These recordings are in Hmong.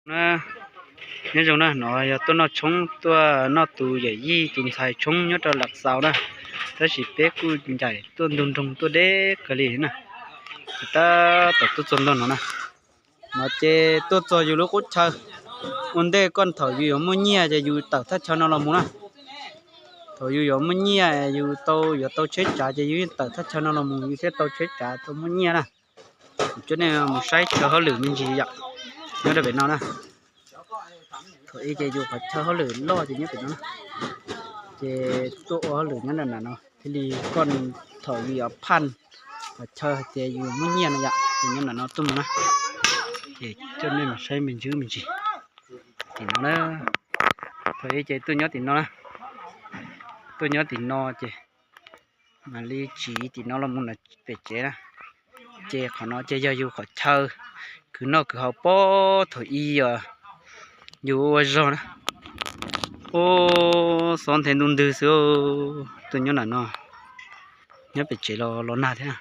Na, nyob zoo na, no yog tuaj noj tshoob, tuaj noj tus yawm yij tus ntxhais tshoob nyob rau Lam Xaus na. Tab sis peb kuj ncaim tuaj ntug nroog tuaj deb kawg li na. Ces tab tom tuaj txog ntawm no na, no ces tuaj txog yus lub qub chaw. Ua ntej koj thaum yus yuav muaj nyiaj ces yus tawm thaj chaw no los mus na. Thaum yus yuav muaj nyiaj, yus tau yuav tau tsheb tsav ces yus yeej tawm thaj chaw no los mus yus thiaj tau tsheb tsav tau muaj nyiaj na. Kuv coj nej mus saib chaw hauj lwm me ntsis yom, nyob rau pem no na. Thaum ub ces yus qhov chaw hauj lwm loj ces nyob pem no na. Ces tuaj ua hauj lwm nyob nram no thiaj li, koj thaum yus yuav phaj qhov chaw hais tias yus muaj nyiaj no yom, ces nyob nram no tuaj mus na. Ces coj nej mus saib me ntsis me ntsis tim no na. Thaum ub ces tuaj nyob tim no na, tuaj nyob tim no ces mam li tsiv tim no los mus pem tsev na. Ces qhov no ces yog yus qhov chaw khwv noj khwv haus puag thaum ub yus ua zog na. Ub, xob nthe ntuj ntwg xwb. Tuaj nyob nram no, nyob pem tsev los los nag thiab.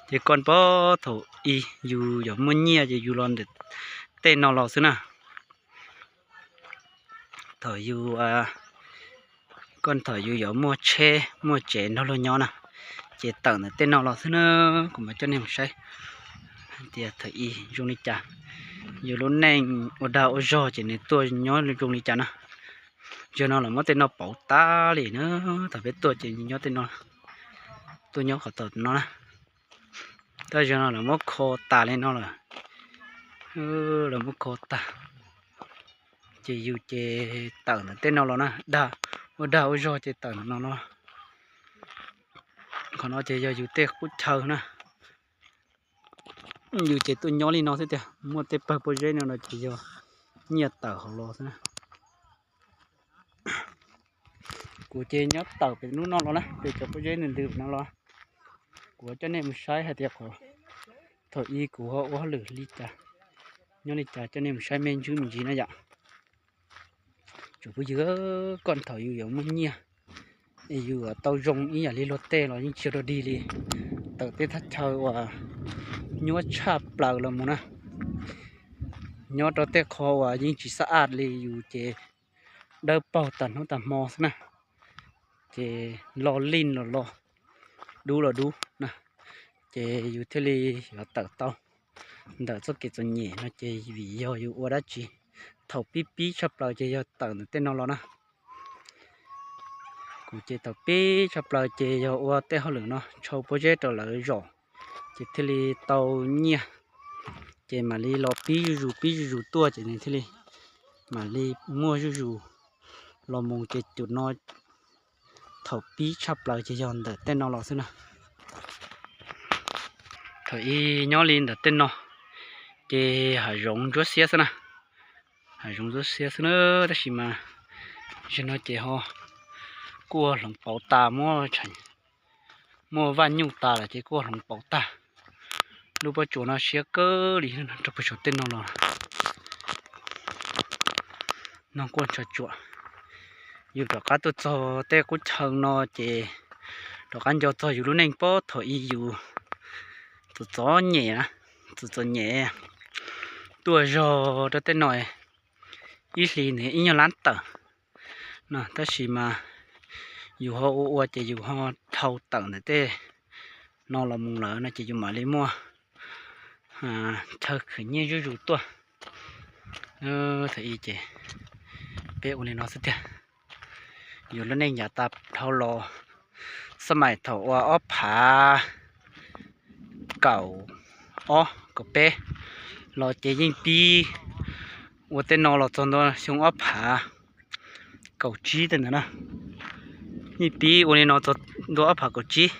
Ces koj puag thaum ub yus yuav muaj nyiaj ces yus los ntawm tej no los xwb na. Thaum yus, koj thaum yus yuav muaj tsheb muaj tsev nrog luag nyob na, ces tawm ntawm tej no los xwb na. Kuv mam coj nej mus saib hais tias thaum ub zoo li cas, yus lub neej ua dag ua zog ces nws tuaj nyob zoo li cas na. Zaum no lawv muab tej no pauv tas li na, thaum peb tuaj ces nyob tej no, tuaj nyob qhov tom no na. Tab zaum no lawv muab kho tas li no lawm, lawv muab kho tas. Ces yus ces tawm ntawm tej no los na, dag, ua dag ua zog ces tawm ntawm no los. Qhov no ces yog yus tej qub chaw na. Yus ces tuaj nyob li no xwb tiag, muaj tej pawg pob zeb no no ces yog nyiaj tawm hauv los xwb na. Kuv ces nyob tawm pem lub no los na, pem cov pob zeb ntws ntws no los. Kuv coj nej mus saib hais tias qhov thaum ub kuv ho ua hauj lwm li cas, nyob li cas coj nej mus saib me ntsis me ntsis na yom. Tsoom phooj ywg, koj thaum yus yuav muaj nyiaj es yus yuav tau zoo ib yam li luag tej los yeej tsis yog dog dig li. Tawm tej thaj chaw uas nyuaj tshaj plaws los mus na, nyob rau tej qho uas yeej tsis xab aj li yus ces dawb paug tag hnub tag hmo xwb na. Ces lo lij los lo, dub los dub na, ces yus thiaj li yuav tawm tau ntawm txoj kev txom nyem no ces vim yog yus ua dab tsi. Thaum pib pib tshaj plaws ces yog tawm ntawm tej no los na. Kuv ces thaum pib tshaj plaws ces yog ua tej hauj lwm no tshau pob zeb rau lawv zom, ces thiaj li tau nyiaj. Ces mam li los pib zuj zus pib zuj zus tuaj ces nws thiaj li mam li muaj zuj zus los mus ces tus no thaum pib tshaj plaws ces yog ntawm tej no los xwb na. Thaum ub nyob li ntawm tej no ces hav zoov ntsuab xiab xwb na, hav zoov ntsuab xiab xwb na, tab sis mas zaum no ces ho kuj ua hloov pauv tas, muaj vaj nyuj tas lawm ces kuj ua hloov pauv tag. Lub pob tsuas no siab kawg li rau puag saum tej no los. No kuj ntshav tsuam. Yus rov qab tuaj txog tej qub chaw no ces rov qab nco txog yus lub neej puag thaum ub yus txom txom nyem, txom txom nyem tuaj zog rau tej no, ib hlis nws ib nyuag lab tawm no, tab sis mas yus ho ua ua ces yus ho dhau tawm ntawm tej no los mus lawm no ces yus mam li muaj chaw khwv nyiaj zuj zus tuaj. Thaum ub ces peb ua li no xwb tiag. Yus lub neej yav tas dhau los, xab maim thaum uas ob phav kaum ob kaum peb los ces yeej pib ua tej no los txog ntua xyoo ob phav kaum tsib tej ntawd na. Yeej pib ua li no txog ntua ob phav kaum tsib,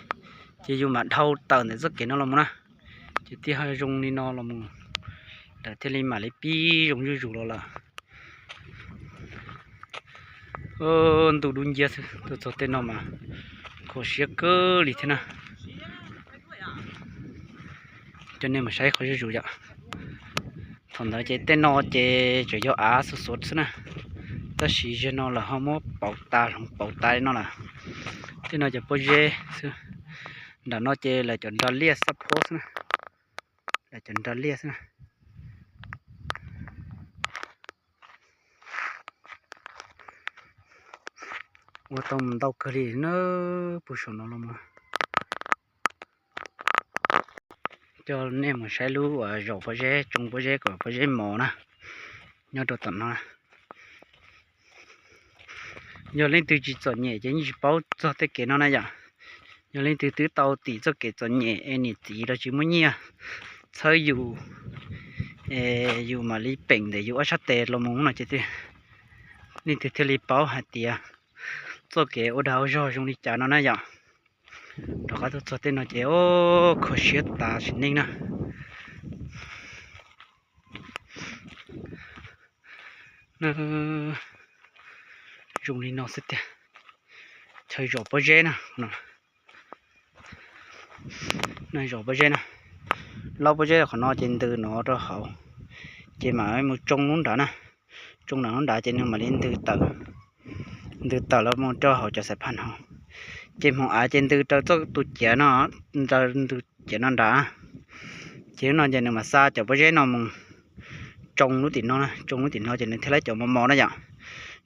ces yus mam dhau tawm ntawm txoj kev no los mus na. Ces thiaj zoo li no los mus, lawv thiaj li mam li pib zoo zuj zus los lawm. Ntuj dub nciab xwb, tuaj txog tej no mas kho siab kawg li thiab na. Coj nej mus saib qhov zuj zus yom. Thaum ntawd ces tej no ces tseem yog av xuv xuav xwb na, tab sis zaum no lawv ho muab pauv tas, hloov pauv tas li no lawm. Tej no cov pob zeb xwb, nram no ces lawv cov nra liaj xab phob xwb na, lawv cov nra liaj xwb na. Ua tau mus ntau kawg li na, puag saum no los mus. Coj nej mus saib lub uas zaum pob zeb, tsoo pob zeb kom pob zeb mos na, nyob rau tom no. Yog leej twg tsis txom nyem ces yeej tsis paub txog tej kev no na yom. Yog leej twg twb tau tim txoj kev txom nyem es niam txiv los tsis muaj nyiaj txhawb yus, es yus mam li peem ntawm yus ob sab tes los mus no ces leej twg thiaj li paub hais tias txoj kev ua dag ua zog zoo li cas no na yom. Rov qab tuaj txog tej no ces kho siab tas sim neej na. Zoo li no xwb tiag. Chaw zom pob zeb na. Zom pob zeb na. Laub pob zeb qhov no ces ntws no rau hauv, ces mam mus tsoo lub nrad na. Tsoo nram lub nrad ces nws mam li ntws tawm, ntws tawm los mus rau hauv cov xaiv phaj hauv. Ces hmoov av ces ntws rau txoj tus ciav no, ntws ciav no nrad. Ces lub no ces nws mam xa cov pob zeb no mus tsoo lub tim no, tsoo lub tim no ces nws thiaj laib cov mos mos na yom.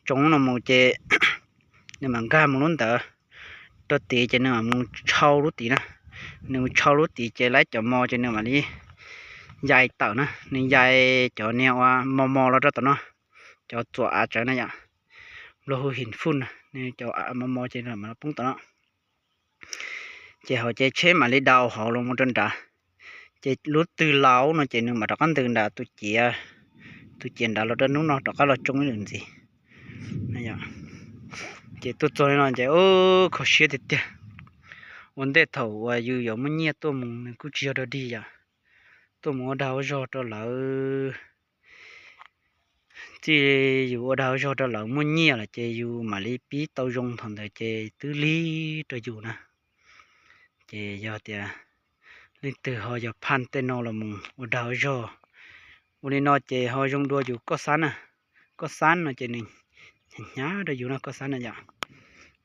Tsoo lub no mus ces nws mam nkag mus lub ntawd rau tid ces nws mam mus tshau lub tid na. Nws mus tshau lub tid ces laib cov mos ces nws mam li yais tawm na, nws yais cov niag uas mos mos los rau tom no, cov txuas av tsawv na yom. Nplog hu him fuj na, nws cov av mos mos ces mam los poob tom no. Ces hauv ces tsheb mam li daus hauv los mus rau nrad. Ces lub twg laus no ces nws mam rov qab ntws nram tus ciav, tus ciav nrad los rau hnub no rov qab los tsoo ib lwm ntxiv. Ces tuaj txog li no ces kho siab tiag tiag. Ua ntej thaum uas yus yuav muaj nyiaj tuaj mus nws kuj tsis yog dog dig yom. Tuaj mus ua dag ua zog rau lawv, txij yus ua dag ua zog rau lawv muaj nyiaj lawm ces yus mam li pib tau zoo thaum ntawd ces twb lig rau yus na. Ces yog tias leej twg ho yog phaj tej no los mus ua dag ua zog ua li no ces ho zoo dua yus koj xab na. Koj xab no ces nws hnyav hnyav rau yus no, koj xab na yom.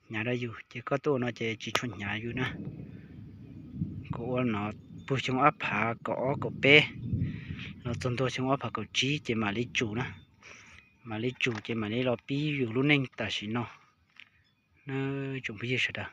Hnyav rau yus ces koj tuaj ua no ces tsis tshua hnyav yus na. Kuv ua no puag xyoo ob phav kaum ob kaum peb los txog ntua xyoo ob phav kaum tsib ces mam li tsum na. Mam li tsum ces mam li los pib yus lub neej tam sim no na, tsoom phooj ywg sawv daws.